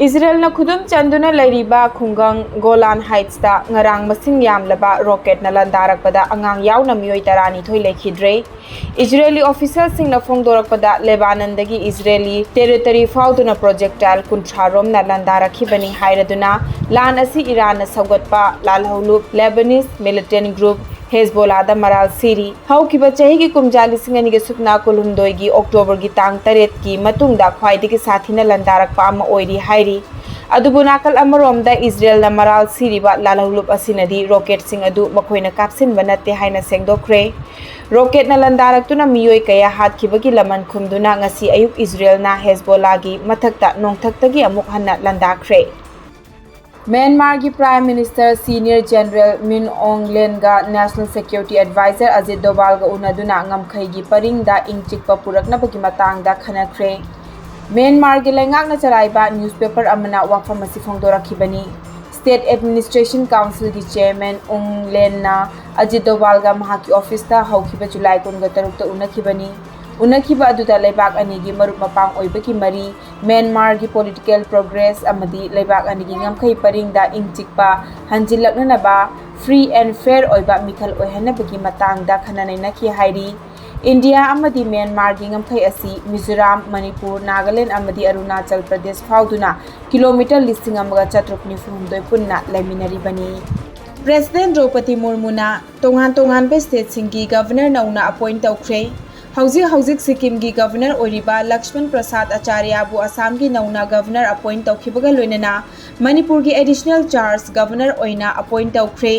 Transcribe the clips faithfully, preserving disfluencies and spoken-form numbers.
ꯏꯖꯔꯦꯜꯅ ꯈꯨꯗꯨꯝ ꯆꯟꯗꯨꯅ ꯂꯩꯔꯤꯕ ꯈꯨꯡꯒꯪ ꯒꯣꯂꯥꯟ ꯍꯥꯏꯠꯁꯇ ꯉꯔꯥꯡ ꯃꯁꯤꯡ ꯌꯥꯝꯂꯕ ꯔꯣꯀꯦꯠꯅ ꯂꯥꯟꯗꯥꯔꯛꯄꯗ ꯑꯉꯥꯡ ꯌꯥꯎꯅ ꯃꯤꯑꯣꯏ ꯇꯔꯥꯅꯤꯊꯣꯏ ꯂꯩꯈꯤꯗ꯭ꯔꯦ꯫ ꯏꯖꯔꯦꯂꯤ ꯑꯣꯐꯤꯁꯤꯌꯦꯜꯁꯤꯡꯅ ꯐꯣꯡꯗꯣꯔꯛꯄꯗ, ꯂꯦꯕꯥꯅꯟꯗꯒꯤ ꯏꯖꯔꯦꯂꯤ ꯇꯦꯔꯤꯇꯣꯔꯤ ꯐꯥꯎꯗꯨꯅ ꯄ꯭ꯔꯣꯖꯦꯛꯇꯥꯏꯜ ꯀꯨꯟꯊ꯭ꯔꯥ ꯔꯣꯝꯅ ꯂꯥꯟꯗꯥꯔꯛꯈꯤꯕꯅꯤ ꯍꯥꯏꯔꯗꯨꯅ, ꯂꯥꯟ ꯑꯁꯤ ꯏꯔꯥꯟꯅ ꯁꯧꯒꯠꯄ ꯂꯥꯜꯍꯧꯂꯨꯞ ꯂꯦꯕꯅꯤꯁ ꯃꯤꯂꯤꯇꯦꯟ ꯒ꯭ꯔꯨꯞ ꯍꯦꯖꯕꯣꯂꯥꯗ ꯃꯔꯥꯜ ꯁꯤꯔꯤ꯫ ꯍꯧꯈꯤꯕ ꯆꯍꯤꯒꯤ ꯀꯨꯝꯖꯥ ꯂꯤꯁꯤꯡ ꯑꯅꯤꯒ ꯁꯨꯞꯅ ꯀꯨꯟꯍꯨꯝꯗꯣꯏꯒꯤ ꯑꯣꯛꯇꯣꯕꯔꯒꯤ ꯇꯥꯡ ꯇꯔꯦꯠꯀꯤ ꯃꯇꯨꯡꯗ ꯈ꯭ꯋꯥꯏꯗꯒꯤ ꯁꯥꯊꯤꯅ ꯂꯥꯟꯗꯥꯔꯛꯄ ꯑꯃ ꯑꯣꯏꯔꯤ ꯍꯥꯏꯔꯤ꯫ ꯑꯗꯨꯕꯨ ꯅꯥꯀꯜ ꯑꯃꯔꯣꯝꯗ ꯏꯖꯔꯦꯜꯅ ꯃꯔꯥꯜ ꯁꯤꯔꯤꯕ ꯂꯥꯜꯍꯧꯂꯨꯞ ꯑꯁꯤꯅꯗꯤ ꯔꯣꯀꯦꯠꯁꯤꯡ ꯑꯗꯨ ꯃꯈꯣꯏꯅ ꯀꯥꯞꯁꯤꯟꯕ ꯅꯠꯇꯦ ꯍꯥꯏꯅ ꯁꯦꯡꯗꯣꯛꯈ꯭ꯔꯦ꯫ ꯔꯣꯀꯦꯠꯅ ꯂꯥꯟꯗꯥꯔꯛꯇꯨꯅ ꯃꯤꯑꯣꯏ ꯀꯌꯥ ꯍꯥꯠꯈꯤꯕꯒꯤ ꯂꯃꯟ ꯈꯨꯝꯗꯨꯅ ꯉꯁꯤ ꯑꯌꯨꯛ ꯏꯖꯔꯦꯜꯅ ꯍꯦꯖꯕꯣꯂꯥꯒꯤ ꯃꯊꯛꯇ ꯅꯣꯡꯊꯛꯇꯒꯤ ꯑꯃꯨꯛ ꯍꯟꯅ ꯂꯥꯟꯗꯥꯈ꯭ꯔꯦ꯫ ꯃ꯭ꯌꯥꯟꯃꯥꯔꯒꯤ ꯄ꯭ꯔꯥꯏꯝ ꯃꯤꯅꯤꯁꯇꯔ ꯁꯤꯅꯤꯌꯔ ꯖꯦꯅꯔꯦꯜ ꯃꯤꯟ ꯑꯣꯡ ꯂꯦꯟꯒ ꯅꯦꯁꯅꯦꯜ ꯁꯦꯀ꯭ꯌꯨꯔꯤꯇꯤ ꯑꯦꯗꯚꯥꯏꯖꯔ ꯑꯖꯤꯠ ꯗꯣꯚꯥꯜꯒ ꯎꯅꯗꯨꯅ ꯉꯝꯈꯩꯒꯤ ꯄꯔꯤꯡꯗ ꯏꯪ ꯆꯤꯛꯄ ꯄꯨꯔꯛꯅꯕꯒꯤ ꯃꯇꯥꯡꯗ ꯈꯟꯅꯈ꯭ꯔꯦ꯫ ꯃ꯭ꯌꯥꯟꯃꯥꯔꯒꯤ ꯂꯩꯉꯥꯛꯅ ꯆꯂꯥꯏꯕ ꯅ꯭ꯌꯨꯁꯄꯦꯄꯔ ꯑꯃꯅ ꯋꯥꯐꯝ ꯑꯁꯤ ꯐꯣꯡꯗꯣꯔꯛꯈꯤꯕꯅꯤ꯫ ꯁ꯭ꯇꯦꯠ ꯑꯦꯗꯃꯤꯅꯤꯁꯇ꯭ꯔꯦꯁꯟ ꯀꯥꯎꯟꯁꯤꯜꯒꯤ ꯆꯦꯌꯔꯃꯦꯟ ꯑꯣꯡ ꯂꯦꯟꯅ ꯑꯖꯤꯠ ꯗꯣꯚꯥꯜꯒ ꯃꯍꯥꯛꯀꯤ ꯑꯣꯐꯤꯁꯇ ꯍꯧꯈꯤꯕ ꯖꯨꯂꯥꯏ ꯀꯨꯟꯒ ꯇꯔꯨꯛꯇ ꯎꯅꯈꯤꯕꯅꯤ꯫ ꯎꯅꯈꯤꯕ ꯑꯗꯨꯗ ꯂꯩꯕꯥꯛ ꯑꯅꯤꯒꯤ ꯃꯔꯨꯞ ꯃꯄꯥꯡ ꯑꯣꯏꯕꯒꯤ ꯃꯔꯤ, ꯃ꯭ꯌꯥꯟꯃꯥꯔꯒꯤ ꯄꯣꯂꯤꯇꯤꯀꯦꯜ ꯄ꯭ꯔꯣꯒ꯭ꯔꯦꯁ ꯑꯃꯗꯤ ꯂꯩꯕꯥꯛ ꯑꯅꯤꯒꯤ ꯉꯝꯈꯩ ꯄꯔꯤꯡꯗ ꯏꯪ ꯆꯤꯛꯄ ꯍꯟꯖꯤꯜꯂꯛꯅꯅꯕ ꯐ꯭ꯔꯤ ꯑꯦꯟ ꯐꯦꯌꯔ ꯑꯣꯏꯕ ꯃꯤꯈꯜ ꯑꯣꯏꯍꯟꯅꯕꯒꯤ ꯃꯇꯥꯡꯗ ꯈꯟꯅ ꯅꯩꯅꯈꯤ ꯍꯥꯏꯔꯤ꯫ ꯏꯟꯗꯤꯌꯥ ꯑꯃꯗꯤ ꯃ꯭ꯌꯥꯟꯃꯥꯔꯒꯤ ꯉꯝꯈꯩ ꯑꯁꯤ ꯃꯤꯖꯣꯔꯥꯝ, ꯃꯅꯤꯄꯨꯔ, ꯅꯥꯒꯥꯂꯦꯟ ꯑꯃꯗꯤ ꯑꯔꯨꯅꯥꯆꯜ ꯄ꯭ꯔꯗꯦꯁ ꯐꯥꯎꯗꯨꯅ ꯀꯤꯂꯣꯃꯤꯇꯔ ꯂꯤꯁꯤꯡ ꯑꯃꯒ ꯆꯥꯇ꯭ꯔꯨꯛ ꯅꯤꯐꯨ ꯍꯨꯝꯗꯣꯏ ꯄꯨꯟꯅ ꯂꯩꯃꯤꯟꯅꯔꯤꯕꯅꯤ꯫ ꯄ꯭ꯔꯦꯁꯤꯗꯦꯟꯠ ꯗ꯭ꯔꯧꯄꯗꯤ ꯃꯨꯔꯃꯨꯅ ꯇꯣꯉꯥꯟ ꯇꯣꯉꯥꯟꯕ ꯁ꯭ꯇꯦꯠꯁꯤꯡꯒꯤ ꯒꯚꯔꯅꯔ ꯅꯧꯅ ꯑꯦꯄꯣꯏꯟꯠ ꯇꯧꯈ꯭ꯔꯦ꯫ ꯍꯧꯖꯤꯛ ꯍꯧꯖꯤꯛ ꯁꯤꯛꯀꯤꯝꯒꯤ ꯒꯚꯔꯅꯔ ꯑꯣꯏꯔꯤꯕ ꯂꯛꯁꯃꯟ ꯄ꯭ꯔꯁꯥꯗ ꯑꯆꯥꯔꯌꯥꯕꯨ ꯑꯁꯥꯝꯒꯤ ꯅꯧꯅ ꯒꯚꯔꯅꯔ ꯑꯦꯄꯣꯏꯟꯠ ꯇꯧꯈꯤꯕꯒ ꯂꯣꯏꯅꯅ ꯃꯅꯤꯄꯨꯔꯒꯤ ꯑꯦꯗꯤꯁꯅꯦꯜ ꯆꯥꯔꯖ ꯒꯚꯔꯅꯔ ꯑꯣꯏꯅ ꯑꯦꯄꯣꯏꯟꯠ ꯇꯧꯈ꯭ꯔꯦ꯫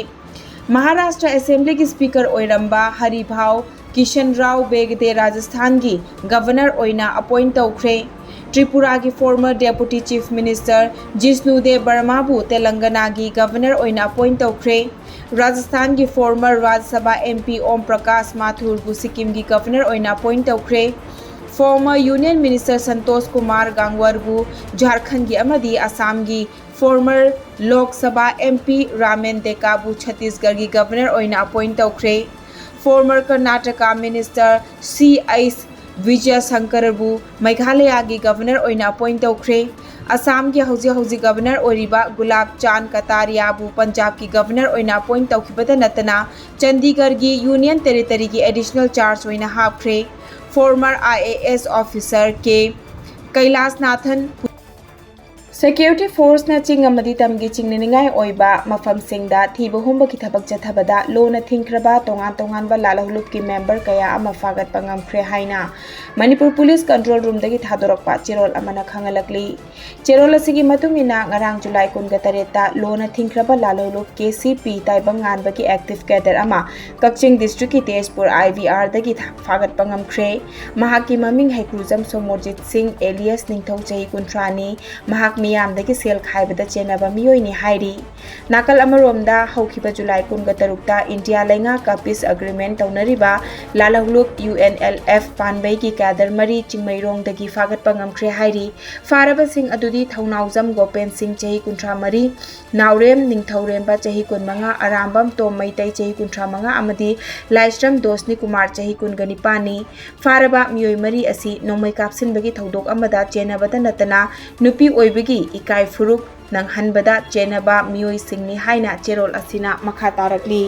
ꯃꯍꯥꯔꯥꯁꯇ꯭ꯔ ꯑꯦꯁꯦꯝꯕ꯭ꯂꯤꯒꯤ ꯁ꯭ꯄꯤꯀꯔ ꯑꯣꯏꯔꯝꯕ ꯍꯔꯤꯚꯥꯎ ꯀꯤꯁꯟ ꯔꯥꯎ ꯕꯦꯒꯗꯦ ꯔꯥꯖꯁꯊꯥꯟꯒꯤ ꯒꯚꯔꯅꯔ ꯑꯣꯏꯅ ꯑꯦꯄꯣꯏꯟꯠ ꯇꯧꯈ꯭ꯔꯦ꯫ ꯇ꯭ꯔꯤꯄꯨꯔꯥꯒꯤ ꯐꯣꯔꯃꯔ ꯗꯦꯄꯨꯇꯤ ꯆꯤꯐ ꯃꯤꯅꯤꯁꯇꯔ ꯖꯤꯁꯅꯨꯗꯦꯕ ꯕꯔꯃꯥꯕꯨ ꯇꯦꯂꯪꯒꯅꯥꯒꯤ ꯒꯚꯔꯅꯔ ꯑꯣꯏꯅ ꯑꯦꯄꯣꯏꯟꯠ ꯇꯧꯈ꯭ꯔꯦ꯫ ꯔꯥꯖꯁꯊꯥꯟꯒꯤ ꯐꯣꯔꯃꯔ ꯔꯥꯖ꯭ꯌ ꯁꯚꯥ ꯑꯦꯝ ꯄꯤ ꯑꯣꯝ ꯄ꯭ꯔꯀꯥꯁ ꯃꯥꯊꯨꯔꯕꯨ ꯁꯤꯛꯀꯤꯝꯒꯤ ꯒꯚꯔꯅꯔ ꯑꯣꯏꯅ ꯑꯦꯄꯣꯏꯟꯠ ꯇꯧꯈ꯭ꯔꯦ꯫ Former union minister Santosh Kumar ꯒꯥꯡꯋꯔꯕꯨ ꯖꯥꯔꯈꯟꯒꯤ ꯑꯃꯗꯤ ꯑꯁꯥꯝꯒꯤ former Lok Sabha M P Ramen ꯗꯦꯀꯥꯕꯨ ꯁꯠꯇꯤꯁꯒꯔꯒꯤ ꯒꯚꯔꯅꯔ ꯑꯣꯏꯅ ꯑꯦꯄꯣꯏꯟꯠ ꯇꯧꯈ꯭ꯔꯦ꯫ Former Karnataka minister C H ꯕꯤꯖꯌꯁꯪꯀꯔꯕꯨ ꯃꯦꯘꯥꯂꯌꯥꯒꯤ ꯒꯚꯔꯅꯔ ꯑꯣꯏꯅ ꯑꯦꯄꯣꯏꯟꯠ ꯇꯧꯈ꯭ꯔꯦ꯫ ꯑꯁꯥꯝꯒꯤ ꯍꯧꯖꯤꯛ ꯍꯧꯖꯤꯛ ꯒꯕꯅꯔ ꯑꯣꯏꯔꯤꯕ ꯒꯨꯂꯥꯕ ꯆꯥꯟꯗ ꯀꯇꯥꯔꯤꯌꯥꯕꯨ ꯄꯟꯖꯥꯕꯀꯤ ꯒꯕꯅꯔ ꯑꯣꯏꯅ ꯑꯦꯄꯣꯏꯟꯠ ꯇꯧꯈꯤꯕꯇ ꯅꯠꯇꯅ ꯆꯟꯗꯤꯒꯔꯒꯤ ꯌꯨꯅꯤꯌꯟ ꯇꯦꯔꯤꯇꯔꯤꯒꯤ ꯑꯦꯗꯤꯁꯅꯦꯜ ꯆꯥꯔꯖ ꯑꯣꯏꯅ ꯍꯥꯞꯈ꯭ꯔꯦ꯫ Former I A S officer K ꯀꯩꯂꯥꯁꯅꯥꯊꯟ꯫ ꯁꯦꯀ꯭ꯌꯨꯔꯤꯇꯤ ꯐꯣꯔꯁꯅ ꯆꯤꯡ ꯑꯃꯗꯤ ꯇꯝꯒꯤ ꯆꯤꯡꯅꯅꯤꯡꯉꯥꯏ ꯑꯣꯏꯕ ꯃꯐꯝꯁꯤꯡꯗ ꯊꯤꯕ ꯍꯨꯝꯕꯒꯤ ꯊꯕꯛ ꯆꯠꯊꯕꯗ ꯂꯣꯅ ꯊꯤꯡꯈ꯭ꯔꯕ ꯇꯣꯉꯥꯟ ꯇꯣꯉꯥꯟꯕ ꯂꯥꯜꯍꯧꯂꯨꯞꯀꯤ ꯃꯦꯝꯕꯔ ꯀꯌꯥ ꯑꯃ ꯐꯥꯒꯠꯄ ꯉꯝꯈ꯭ꯔꯦ ꯍꯥꯏꯅ ꯃꯅꯤꯄꯨꯔ ꯄꯨꯂꯤꯁ ꯀꯟꯇ꯭ꯔꯣꯜ ꯔꯨꯝꯗꯒꯤ ꯊꯥꯗꯣꯔꯛꯄ ꯆꯦꯔꯣꯜ ꯑꯃꯅ ꯈꯪꯍꯜꯂꯛꯂꯤ꯫ ꯆꯦꯔꯣꯜ ꯑꯁꯤꯒꯤ ꯃꯇꯨꯡ ꯏꯟꯅ, ꯉꯔꯥꯡ ꯖꯨꯂꯥꯏ ꯀꯨꯟꯒ ꯇꯔꯦꯠꯇ ꯂꯣꯅ ꯊꯤꯡꯈ꯭ꯔꯕ ꯂꯥꯜꯍꯧꯂꯨꯞ K C P ꯇꯥꯏꯕꯪ ꯉꯥꯟꯕꯒꯤ ꯑꯦꯛꯇꯤꯚ ꯀꯦꯗꯔ ꯑꯃ ꯀꯛꯆꯤꯡ ꯗꯤꯁꯇ꯭ꯔꯤꯛꯀꯤ ꯇꯦꯖꯄꯨꯔ I V R ꯗꯒꯤ ꯊ-, ꯐꯥꯒꯠꯄ ꯉꯝꯈ꯭ꯔꯦ꯫ ꯃꯍꯥꯛꯀꯤ ꯃꯃꯤꯡ ꯍꯩꯀ꯭ꯔꯨꯖꯝ ꯁꯣꯃꯣꯔꯖꯤꯠ ꯁꯤꯡ alias ꯅꯤꯡꯊꯧ, ꯆꯍꯤ ꯀꯨꯟꯊ꯭ꯔꯥꯅꯤ꯫ ꯃꯍꯥꯛ ꯃꯤꯌꯥꯝꯗꯒꯤ ꯁꯦꯜ ꯈꯥꯏꯕꯗ ꯆꯦꯟꯅꯕ ꯃꯤꯑꯣꯏꯅꯤ ꯍꯥꯏꯔꯤ꯫ ꯅꯥꯀꯜ ꯑꯃꯔꯣꯝꯗ, ꯍꯧꯈꯤꯕ ꯖꯨꯂꯥꯏ ꯀꯨꯟꯒ ꯇꯔꯨꯛꯇ ꯏꯟꯗꯤꯌꯥ ꯂꯩꯉꯥꯛꯀ peace agreement ꯇꯧꯅꯔꯤꯕ ꯂꯥꯜꯍꯧꯂꯨꯞ U N L F ꯄꯥꯟꯕꯩꯒꯤ ꯀꯦꯗꯔ ꯃꯔꯤ ꯆꯤꯡꯃꯩꯔꯣꯡꯗꯒꯤ ꯐꯥꯒꯠꯄ ꯉꯝꯈ꯭ꯔꯦ ꯍꯥꯏꯔꯤ꯫ ꯐꯥꯔꯕꯁꯤꯡ ꯑꯗꯨꯗꯤ ꯊꯧꯅꯥꯎꯖꯝ ꯒꯣꯄꯦꯟ ꯁꯤꯡ, ꯆꯍꯤ ꯀꯨꯟꯊ꯭ꯔꯥ ꯃꯔꯤ, ꯅꯥꯎꯔꯦꯝ ꯅꯤꯡꯊꯧꯔꯦꯝꯕ, ꯆꯍꯤ ꯀꯨꯟꯃꯉꯥ, ꯑꯔꯥꯝꯕꯝ ꯇꯣꯝ ꯃꯩꯇꯩ, ꯆꯍꯤ ꯀꯨꯟꯊ꯭ꯔꯥ ꯃꯉꯥ, ꯑꯃꯗꯤ ꯂꯥꯏꯁ꯭ꯔꯝ ꯗꯣꯁꯅꯤ ꯀꯨꯃꯥꯔ, ꯆꯍꯤ ꯀꯨꯟꯒ ꯅꯤꯄꯥꯟꯅꯤ꯫ ꯐꯥꯔꯕ ꯃꯤꯑꯣꯏ ꯃꯔꯤ ꯑꯁꯤ ꯅꯣꯡꯃꯩ ꯀꯥꯞꯁꯤꯟꯕꯒꯤ ꯊꯧꯗꯣꯛ ꯑꯃꯗ ꯆꯦꯟꯅꯕꯇ ꯅꯠꯇꯅ ꯅꯨꯄꯤ ꯑꯣꯏꯕꯒꯤ ꯏꯀꯥꯏ ꯐꯨꯔꯨꯞ ꯅꯪꯍꯟꯕꯗ ꯆꯦꯟꯅꯕ ꯃꯤꯑꯣꯏꯁꯤꯡꯅꯤ ꯍꯥꯏꯅ ꯆꯦꯔꯣꯜ ꯑꯁꯤꯅ ꯃꯈꯥ ꯇꯥꯔꯛꯂꯤ꯫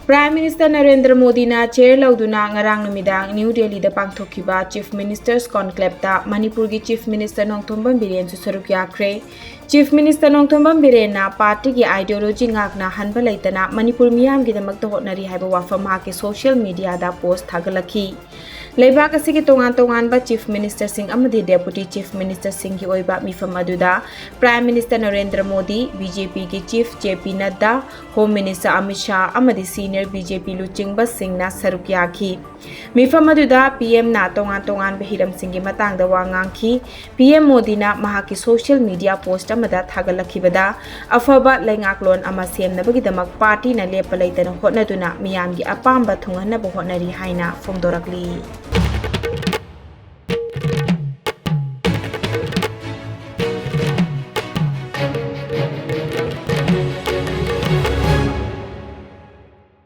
Prime Minister ꯅꯔꯦꯟꯗ꯭ꯔ ꯃꯣꯗꯤꯅ chair ꯂꯧꯗꯨꯅ ꯉꯔꯥꯡ ꯅꯨꯃꯤꯗꯥꯡ ꯅ꯭ꯌꯨ ꯗꯦꯜꯂꯤꯗ ꯄꯥꯡꯊꯣꯛꯈꯤꯕ Chief Ministers Conclaveꯇ ꯃꯅꯤꯄꯨꯔꯒꯤ Chief Minister ꯅꯣꯡꯊꯣꯝꯕꯝ ꯕꯤꯔꯦꯟꯁꯨ ꯁꯔꯨꯛ ꯌꯥꯈ꯭ꯔꯦ꯫ Chief Minister ꯅꯣꯡꯊꯣꯝꯕꯝ ꯕꯤꯔꯦꯟꯅ partyꯒꯤ ideology ꯉꯥꯛꯅ ꯍꯟꯕ ꯂꯩꯇꯅ ꯃꯅꯤꯄꯨꯔ ꯃꯤꯌꯥꯝꯒꯤꯗꯃꯛꯇ ꯍꯣꯠꯅꯔꯤ ꯍꯥꯏꯕ ꯋꯥꯐꯝ ꯃꯍꯥꯛꯀꯤ social mediaꯗ post ꯊꯥꯒꯠꯂꯛꯈꯤ꯫ ꯂꯩꯕꯥꯛ ꯑꯁꯤꯒꯤ ꯇꯣꯉꯥꯟ ꯇꯣꯉꯥꯟꯕ Chief Ministerꯁꯤꯡ ꯑꯃꯗꯤ Deputy Chief Ministerꯁꯤꯡꯒꯤ ꯑꯣꯏꯕ ꯃꯤꯐꯝ ꯑꯗꯨꯗ Prime Minister Narendra Modi, BJPꯒꯤ Chief J P ꯅꯗ꯭ꯗꯥ, Home Minister Amit Shah ꯑꯃꯗꯤ senior BJP ꯂꯨꯆꯤꯡꯕꯁꯤꯡꯅ ꯁꯔꯨꯛ ꯌꯥꯈꯤ꯫ ꯃꯤꯐꯝ ꯑꯗꯨꯗ PMꯅ ꯇꯣꯉꯥꯟ ꯇꯣꯉꯥꯟꯕ ꯍꯤꯔꯝꯁꯤꯡꯒꯤ ꯃꯇꯥꯡꯗ ꯋꯥ ꯉꯥꯡꯈꯤ꯫ PM ꯃꯣꯗꯤꯅ ꯃꯍꯥꯛꯀꯤ social media post ꯑꯃꯗ ꯊꯥꯒꯠꯂꯛꯈꯤꯕꯗ, ꯑꯐꯕ ꯂꯩꯉꯥꯛꯂꯣꯟ ꯑꯃ ꯁꯦꯝꯅꯕꯒꯤꯗꯃꯛ partyꯅ ꯂꯦꯞꯄ ꯂꯩꯇꯅ ꯍꯣꯠꯅꯗꯨꯅ ꯃꯤꯌꯥꯝꯒꯤ ꯑꯄꯥꯝꯕ ꯊꯨꯡꯍꯟꯅꯕ ꯍꯣꯠꯅꯔꯤ ꯍꯥꯏꯅ ꯐꯣꯡꯗꯣꯔꯛꯂꯤ꯫